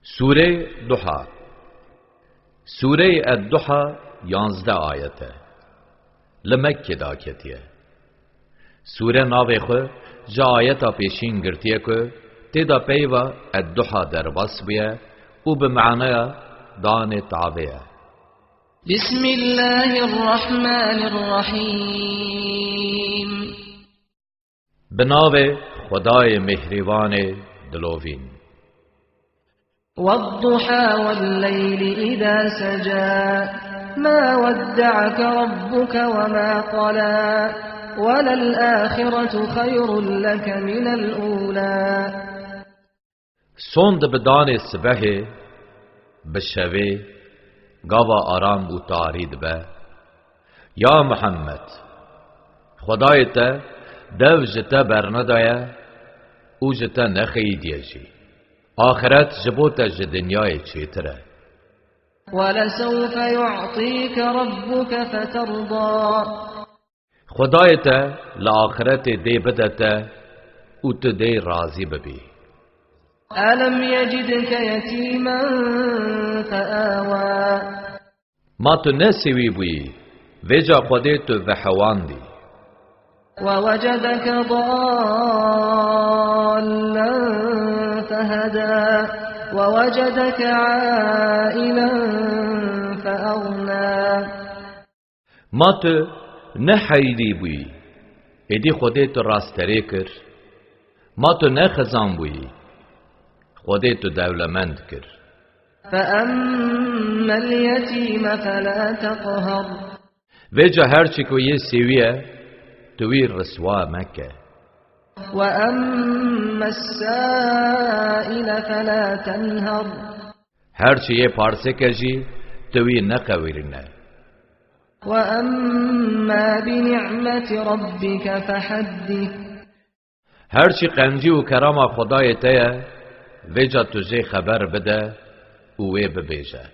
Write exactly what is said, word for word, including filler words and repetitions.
Sûreyê Duha. Sûreyê Ed-Duha yanzdeh ayet e. Li Mekkê daketiye. Sûre navê xwe ji ayeta pêşîn girtiye ku tê de peyva Ed-Duha derbas bûye û bi manaya danê tavê ye. بسم الله الرحمن الرحيم. Bi navê Xwedayê Mêhrîvanê Dilovîn. والضحى والليل إذا سجى. ما ودعك ربك وما قلى. وللآخرة خير لك من الأولى. Sond bi danê sibehê, bi şevê, gava aram û tarî dibe. Ya Muhammed, Xwedayê te dev ji te bernedaye û ji te nexeyidiye jî. Axiret ji bo te ji dinyayê çêtir e. ولسوف يعطيك ربك فترضى. Xwedayê te li axiretê dê bide te û tu dê razî bibî. ألم يجدك يتيما فآوى. Ma tu ne sêwî bûyî, vêca Xwedê tu vehewandî. ووجدك ضالا فهدى. ووجدك عائلا فأغنى. Ma tu ne heydî bûyî, êdî Xwedê tu rasterê kir. Ma tu ne xizan bûyî, Xwedê tu dewlemend kir. فأما اليتيم فلا تقهر. Vêca her çi ku yê sêwî ye, tu wî riswa meke. وأما السائل فلا تنهر. Her çi yê parsêke jî, tu wî neqewirîne. وأما بنعمة ربك فحدث. Her çi qencî û kerama Xwedayê te ye, vêca tu jê xeber bide û wê bibêje.